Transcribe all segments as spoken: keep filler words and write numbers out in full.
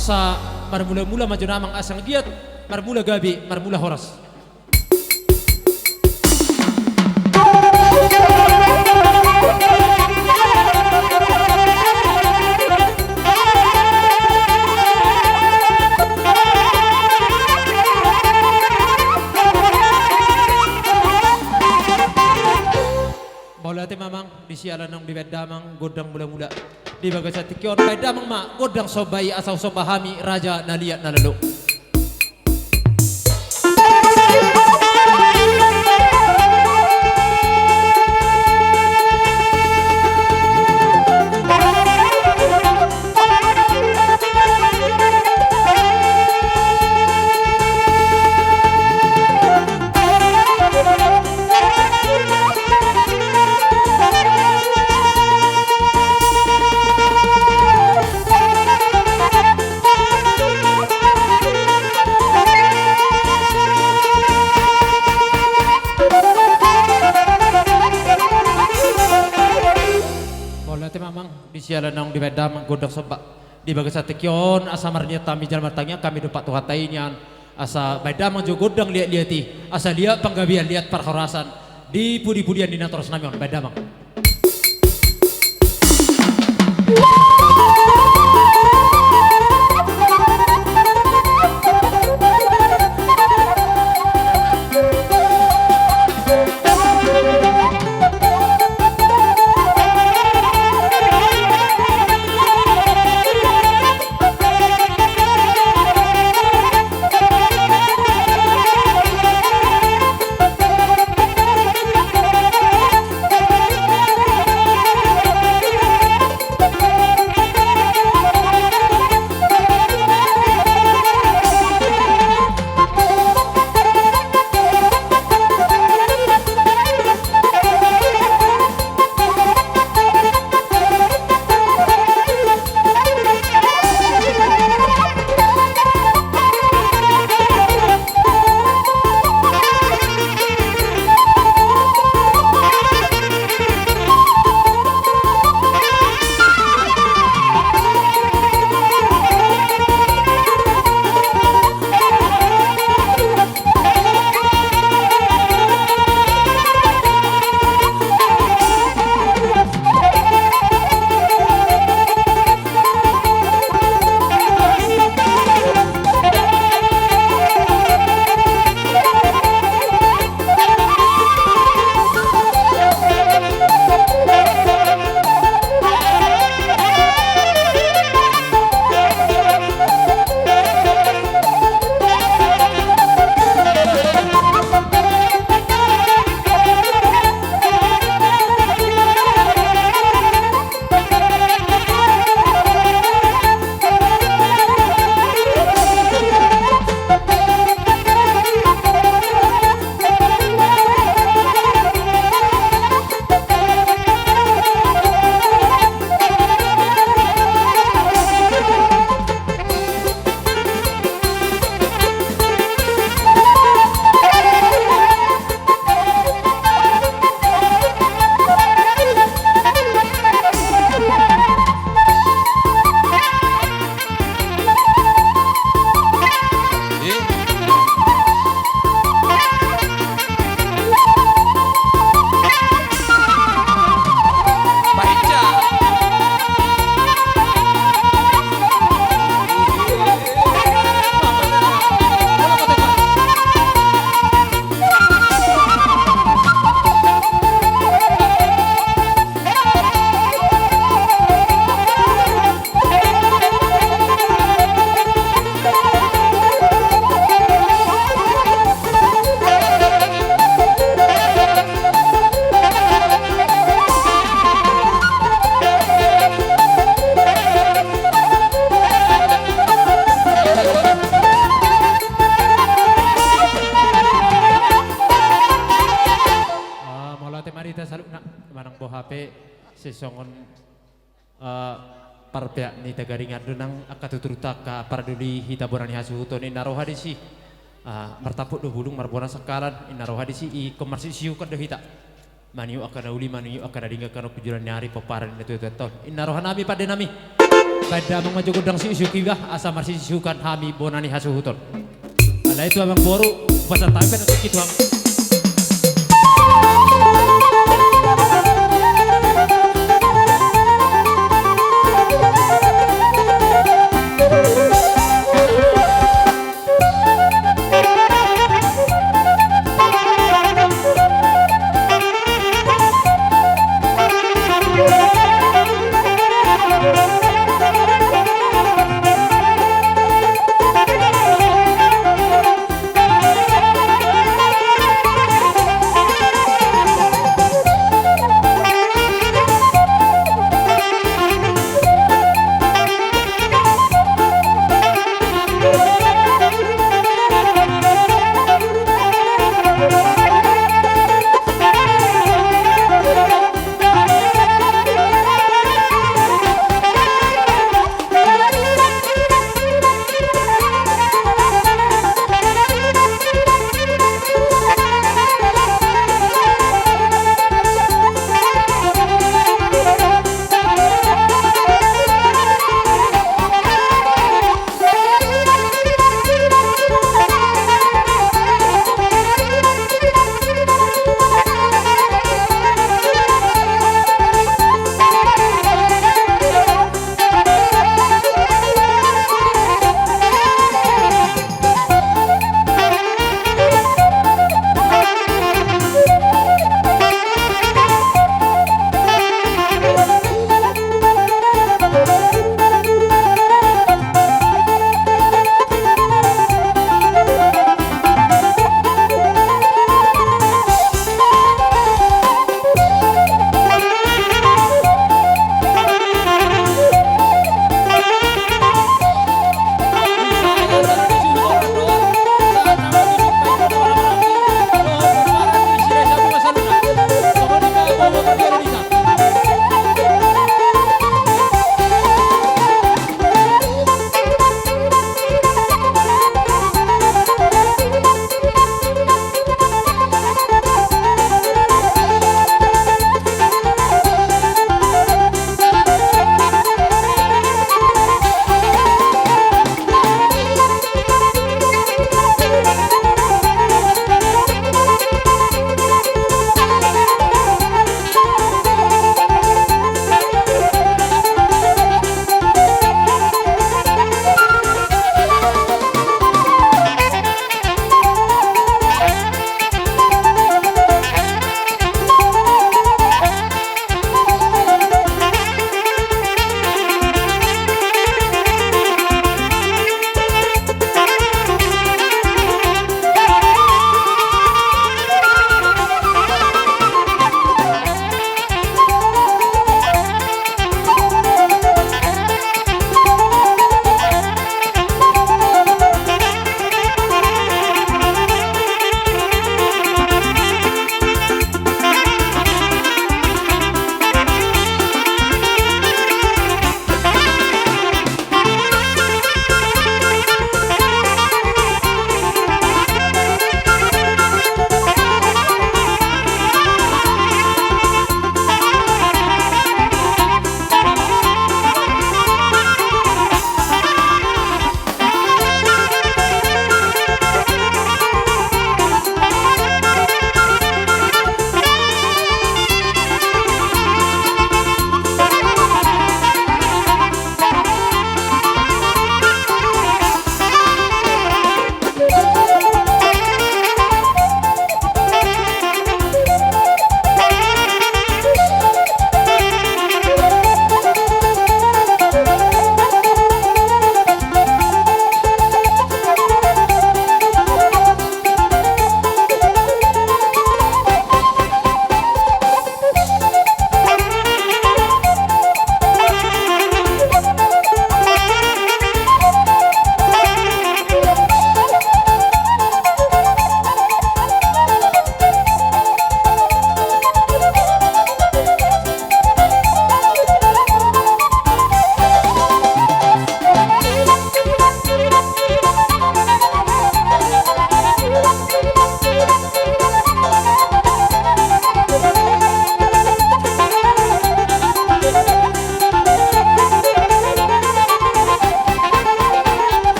Asa marmula-mula ma jo damang asa anggiat marmula gabe, marmula horas. Mauliate ma amang, di siala naung dibaen damang gondang mula-mula. Di bagasan tingki on baen damang ma gondang somba i asa husomba hami raja na liat na lolo. Mauliate ma amang, di siala naung dibaen damang gondang somba. Di bagasan tingki on asa marniat hami jala martangiang hami dompak Tuhanta i nian. Asa baen damang jo gondang liat-liat i, asa liat panggabean liat parhorasan. Di pudi-pudian ni natoras nami on, baen damang. Ah, mauliate ma di hita saluhutna, manang boha pe sisongon, eh, parpeak ni tagaringan do nang angka tuturta angka paradoli hita bona ni hasuhuton, ninna roha disi. Ah, martampuk do bulung marbona sangkalan, ninna roha disi, ingkon marsisiukan do hita. Mangido angka na uli, mangido angka na denggan, angka na umpola joloan ni ari, pomparan ni natuatua on, ninna roha nami pande nami. Baen damang ma jo gondang siusiuk i bah, asa marsiusiukan hami bona ni hasuhuton. Alai tu amang boru, pasahat hami pe na tingki tu hamu.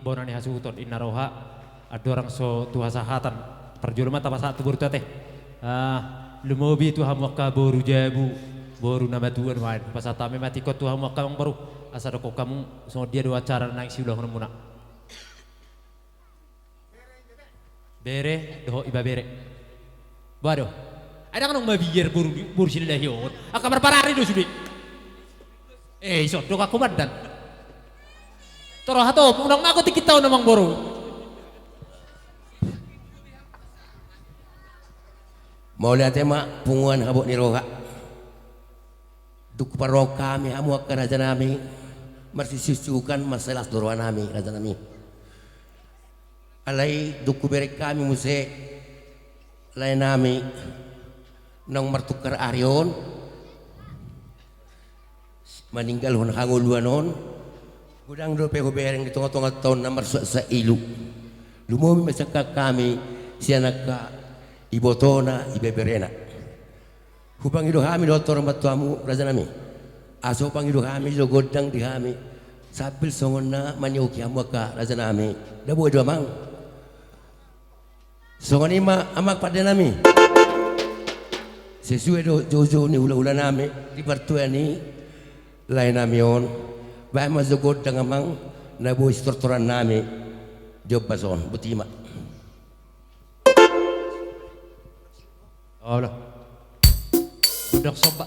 Bona ni hasuhuton, inna roha, andorang so tu hasahatan, parjolo ma tapasahat tu boru tu ate. Ah, lumobi tu hamu angka boru jabu, boru na matua nuaeng. Pasahat hami ma tingkos tu hamu angka amangboru, asa dokkon hamu songon dia do acara na naeng siulahononmuna. Bere dohot ibebere. Boha do? Ai ndang adong mabiar boru, boru Silalahi on. Angka marparari do sude. Eh, ison do angka komandan. Toro hatop, unang mago tingki taon amangboru. Mauliate ma punguan habot ni roha. Dung huparrohahon hami hamu angka rajanami, marsiuksiuksian ma sai las do rohanami rajanami. Alai dung hubereng hami muse laenami naung martungkar ari on, maninggalhon hangoluan on, godang dope hubereng di tongatonga taon na marsuaksuak ilu. Lumobi ma sian hami sian angka ibotona, ibeberena. Hupangido hami dohot hormat tu hamu rajanami. Asa hupangido hami jo gondang di hami sambil songon na manioki hamu angka rajanami. Nda boi do amang? Songon i ma amang pandenami. Sesuai do joujou ni hulahulanami di partua ni laenami on. Baen ma jo gondang amang na boi sitortorannami di ombas on. Boti ma. Olo. Godang somba.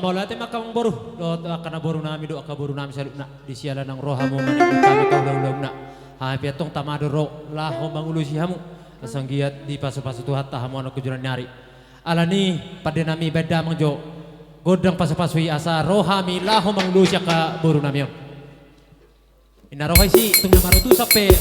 Mauliate ma angka amangboru dohot angka naboru nami dohot angka boru nami saluhutna, di siala naung ro hamu mangido hami angka ulaulauna. Hami pe antong tama do ro laho mangulosi hamu, asa anggiat dipasupasu Tuhanta hamu anak ujuran ni ari. Alani pande nami baen damang jo gondang pasupasu i asa ro hami laho mangulosi angka boru nami on. Inna roha isi tung na marutu sampe.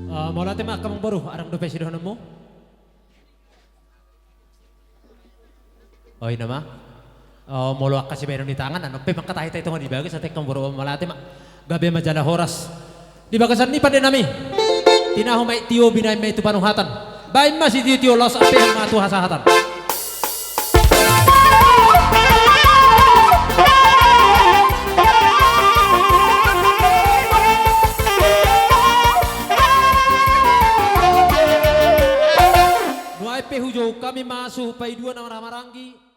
Ah, mauliate ma angka amangboru, adong dope sidohononmu? Oi nama. Oh, molo angka sibahenon ni tangan, annon pe mangkatahitahit tongon di bagas, ate angka amangboru, mauliate ma. Gabe ma jala horas. Di bagasan ni pande nami. Tinahu ma i tio, binahen ma i tu panuhatan. Baen ma sitiotio, laos ampean ma tu hasahatan. Nuaeng pe hujou hami ma suhut paidua na marhahamaranggi.